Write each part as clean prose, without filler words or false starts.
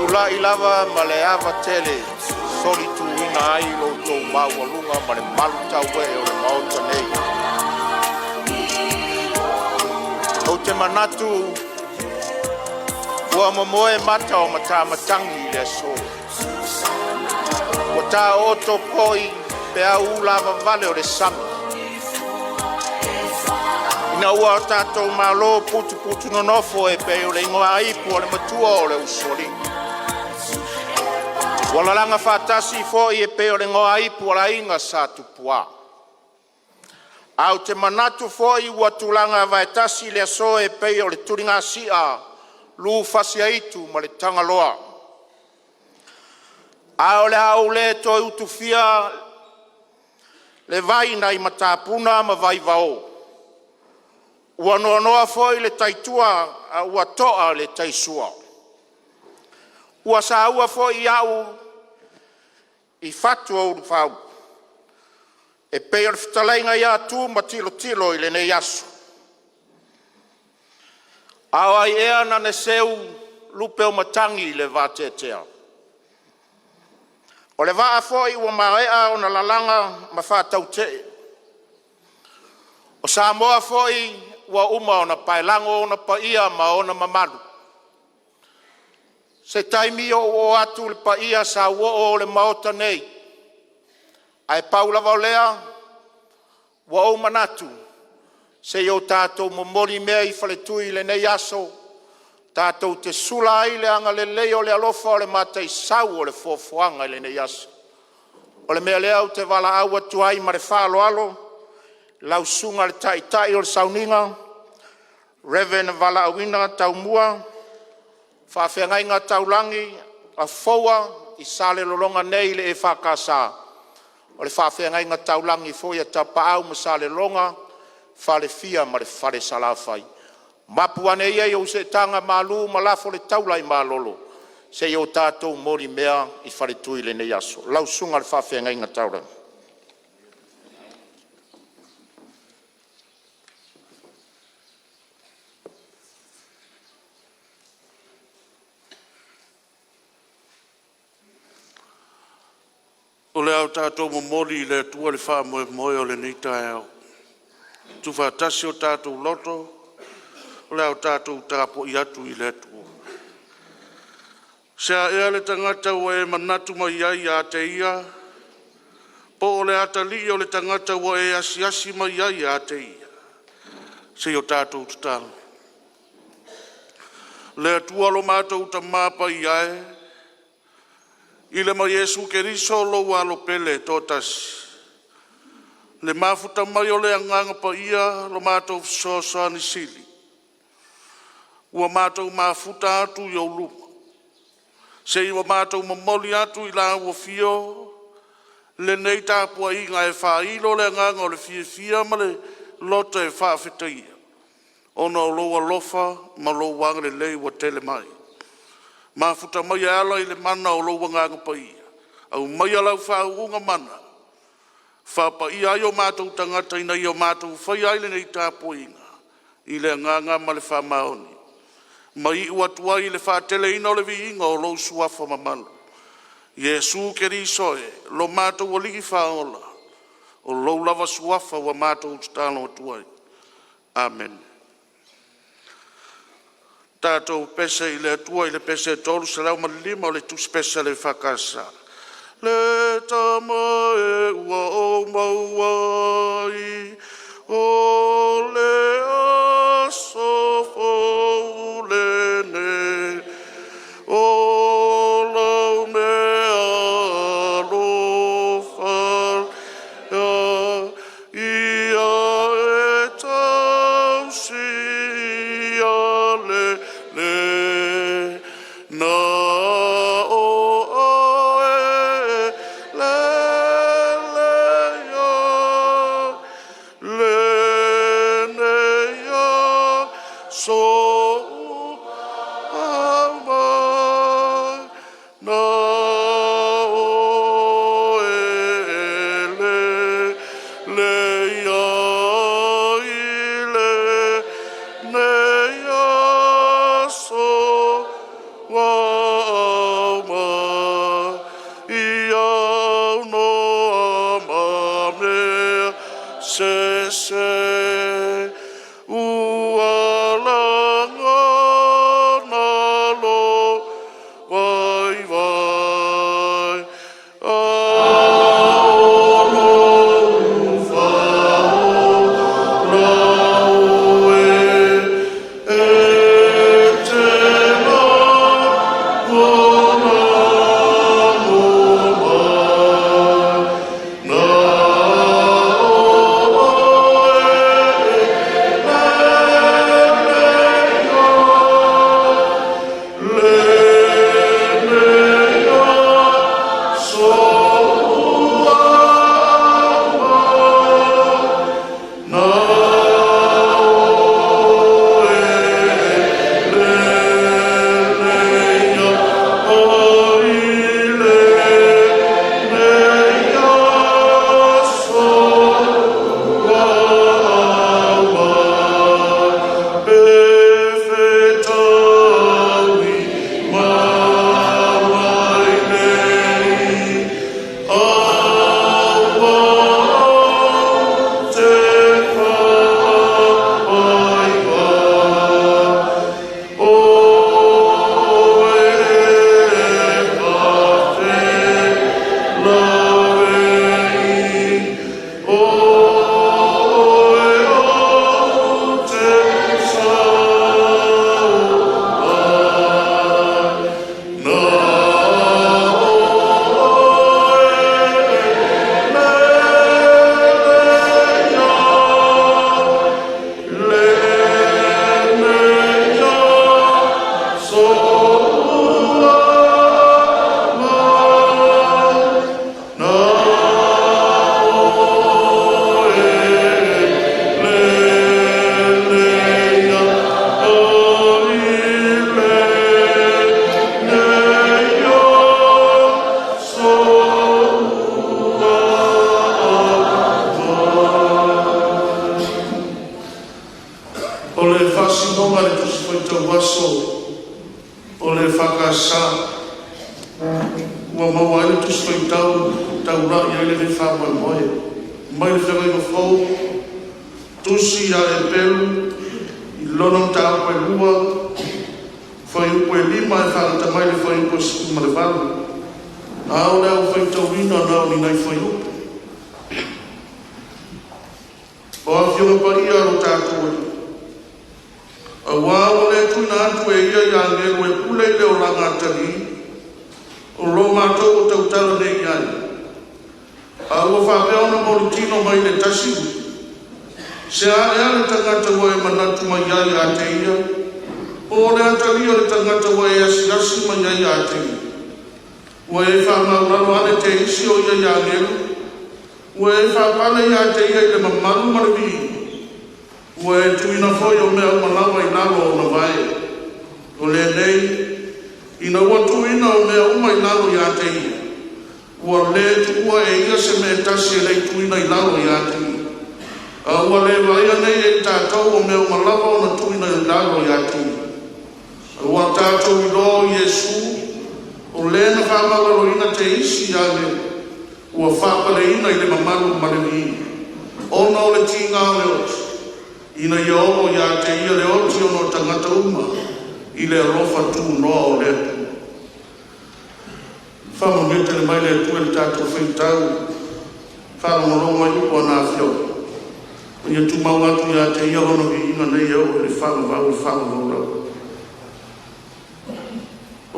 tulai lava ma le ava tele e solituina ai lo outou maualuga ma le malutauee o le Maota nei. Ou te manatu ua momoe mata o matamatagi i le aso, ua taooto foi peau ulavavale o le sami, ina ua tatou malo putuputu nonofo e pei o le igoaipu a le Matua o le Usoalii, ua lalaga faatasi foi e pei o le igoaipu a le Aiga Sa Tupua. Ae ou te manatu foi ua tulaga vaetasi le aso e pei o le tuligasia luufasiaitu ma le Tagaloa. Ae o le a ou le toe utufia le vai nai matapuna ma vaivao ua noanoa foi le taitua ae ua toa le taisua. Ua saua foi au i fatu o ulufau e pei o le fetalaiga ia Tu ma Tilotilo i lenei aso. A o ai ea na na seu lupe o matagi i le vateatea? O le vaa foi ua maea ona lalaga ma faatautee. O Samoa foi ua uma ona paelago ona paia ma ona mamalu. O se taimi ou oo atu i le paia sauoo o le Maota nei, ae pau lava o lea ua ou manatu, se i o tatou momoli mea i faletui i lenei aso tatou te sula ai le agalelei o le alofa o le Mataisau o le Foafoaga i lenei aso. O le mea lea ou te valaau atu ai ma le faaaloalo lau Susuga i le Taitai o le Sauniga, Rev. Valaauina Taumua, Faafeagaiga Taulagi a Foua i Salelologa nei i le EFKS, o le Faafeagaiga taulagi foi a Tapaau ma Salelologa, Falefia ma le Fale Salafai. Mapu ane ia i ou seetaga malu ma lafo le taula i malolo se i o tatou molimea i faletui i lenei aso. Lau Susuga i le Faafeagaiga Taulagi. O le a tatou momoli i le Atua le faamoemoe o lenei taeao, tuufaatasi o tatou loto, o le a tatou tapuai atu i le Atua. Se a ea le tagata ua e manatu mai ai ia te ia, po o le atalii o le tagata ua e asiasi mai ai ia te ia? Se i o tatou tatalo. Le Atua lo matou Tama paia e, i le ma Iesu Keriso o lou Alo pele e toatasi, le mafuta mai o le Agaga Paia, lo matou Fesoasoani Sili, ua matou mafuta atu i ou luma, se i o matou momoli atu i lau Afio lenei tapuaiga e faailo le agaga o le fiafia ma le loto e faafetaia, ona o lou alofa ma lou agalelei ua tele mai. Mafuta mai e ala i le mana o lou Agaga Paia, aumaia lau faauuga mana faapaia ai o matou tagata ina ia matou faia ai lenei tapuaiga i le agaga ma le faamaoni, ma iu atu ai i le faateleina o le viiga o lou Suafa mamalu. Iesu Keriso e, lo matou Alii Faaola, o lou lava Suafa ua matou tatalo atu ai. Amene. Tatou pese i le Atua i le pese 305 o le Tusi Pese a le EFKS. Le Tama e ua ou maua ai, o le aso fou lenei, O lou meaalofa lea, Ia e tausi ia lelei, Na o oe e lelei ai, EFKS ua maua ai le Tusi Faitau e taulai i ai lenei faamoemoe. Mai le Feagaiga Fou, Tusi ia Eperu i lona mataupu e 2, fuaiupu e 5 e faagai mai le fuaiupu e 18. A o le au faitauina na o ni nai fuaiupu. O Afioga Paia a lo tatou Alii, aua ua le tuuina atu e ia i agelu e pule i le olaga atalii, o lo matou o tautala nei i ai, a ua faapea ona molimolitino mai i le tasi ui, se a ea le tagata ua e manatu mai ai ia te ia? Po o le atalii o le tagata ua e asiasi mai ai ia te ia? Ua e faamaualalo ane teisi o ia i agelu, ua e faapale ia te ia i le mamalu ma le viiga, ua e tuuina foi o mea uma lava i lalo o ona vae. O lenei, ina ua tuuina o mea uma i lalo ia te ia, ua le tuua e ia se mea e tasi e le i tuuina i lalo ia te ia. A ua le vaaia nei e i tatou o mea uma lava ona tuuina i lalo ia te ia. A ua tatou iloa o Iesu, o Le na faamaualaloina teisi i agelu, ua faapaleina i le mamalu ma le viiga, ona o le tiga o le oti, ina ia oo ia te Ia le oti ona o tagata uma i le alofa tunoa o le Atua. Faamanuia tele mai le Atua i le tatou faitau faalogologo ai i upu a ana Afioga, ma ia tumau atu ia te Ia Lona viiga nei e oo i le faavavau e faavavau lava.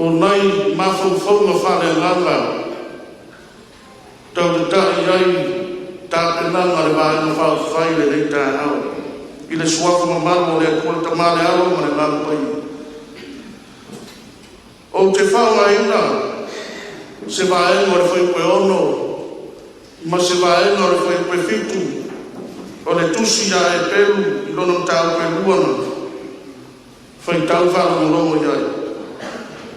O nai mafaufauga faaleagaga tau tatai ai tapenaga a le Vaega Faaupufai i lenei taeao, i le Suafa mamalu o le Atua le Tama le Alo ma le Agaga Paia. Ou te faaaogaina se vaega o le Fuaiupu 6 ma se vaega o le Fuaiupu 7 o le Tusi ia Eperu i lona mataupu e 2 na faitau faalogologo i ai.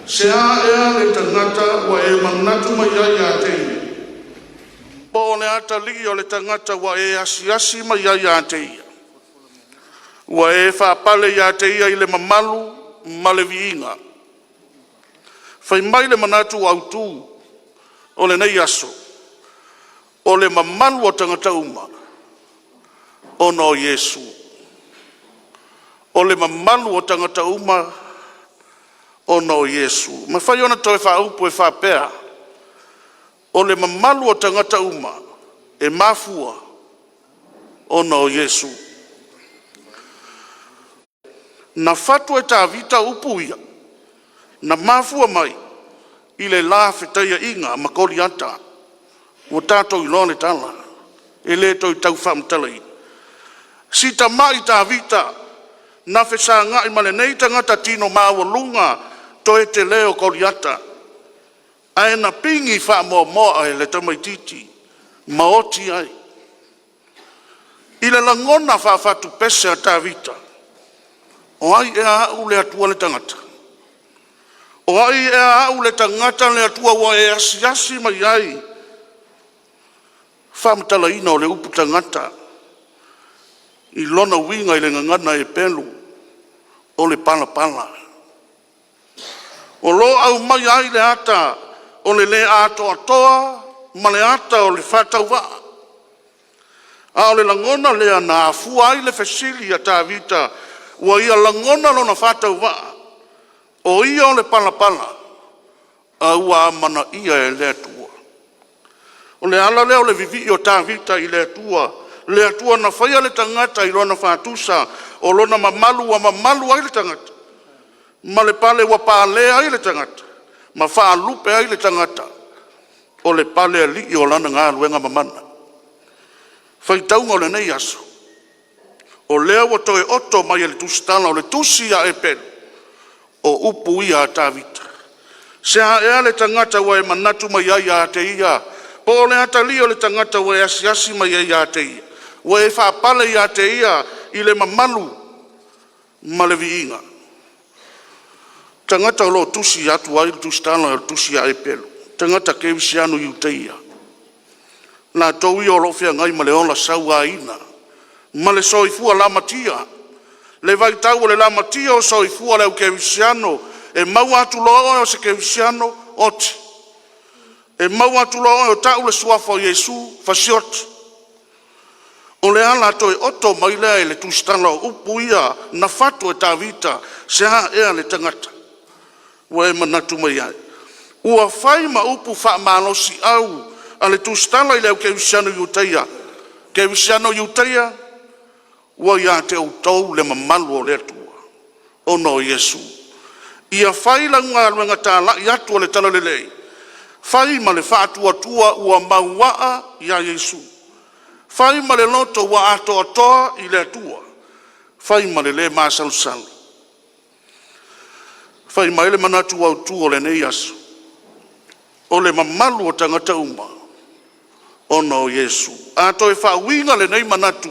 Se a ea le tagata ua e manatu mai ai ia te ia? Po o le atalii o le tagata ua e asiasi mai ai ia te ia? Ua e faapale ia te ia i le mamalu ma le viiga. Fai mai le manatu autu o lenei aso, o le mamalu o tagata uma ona o Iesu. O le mamalu o tagata uma ona o Iesu. E mafai ona toe faaupu e faapea, o le mamalu o tagata uma e mafua ona o Iesu. Na fatu e Tavita upu ia, na mafua mai i le la fetaiaiga ma Koliata. Ua tatou iloa le tala, e le toe tau faamatalaina. Si tamai Tavita na fesagai ma lenei tagata tino maualuga, toe tele o Koliata, ae na pigi faamoamoa e le tamaitiiti ma oti ai. I le lagona faafatupese a Tavita, “O ai ea au le Atua le tagata? O ai ea au le tagata le Atua ua e asiasi mai ai?” Faamatalaina o le upu tagata i lona uiga i le gagana Eperu, o le palapala. O lo o aumaia ai le ata o le le atoatoa ma le ata o le faatauvaa. A o le lagona lea na afua ai le fesili a Tavita, ua ia lagona lona faatauvaa, o ia o le palapala, a ua amanaia e le Atua. O le ala lea o le vivii o Tavita i le Atua, le Atua na faia le tagata i Lona faatusa, o Lona mamalu ua mamalu ai le tagata, ma le pale ua palea ai le tagata, ma faalupe ai le tagata, o le palealii o Lana galuega mamana. Faitauga o lenei aso, o lea ua toe oto mai e le tusitala o le Tusi a Eperu, o upu ia a Tavita. Se a ea le tagata ua e manatu mai ai ia te ia? Po o le atalii o le tagata ua e asiasi mai ai ia te ia? Ua e faapale ia te ia i le mamalu ma le viiga. Tagata o lo o tusi atu ai le tusitala o le tusi ia Eperu, tagata kerisiano i Iutaia. Latou ia o lo o feagai ma le ola sauaina ma le soifua lamatia. Le vaitau o le lamatia o soifua o le au kerisiano E maua atu loa oe o se kerisiano, oti. E maua atu loa oe ua tau le Suafa o Iesu, fasioti. O le ala toe oto mai lea e le tusitala o upu ia na fatu e Tavita, “Se a ea le tagata ua e manatu mai ai?” Ua fai ma upu faamalosiau a le tusitala i le aukerisiano i Iutaia, “Kerisiano Iutaia, ua ia te outou le mamalu o le Atua ona o Iesu. Ia fai lau galuega talai atu o le Talalelei, fai ma le faatuatua ua mauaa ia Iesu. Fai ma le loto ua atoatoa i le Atua. Fai ma le le masalosalo.” Fai mai le manatu autu o lenei aso, o le mamalu o tagata uma ona o Iesu. A toe faauiga lenei manatu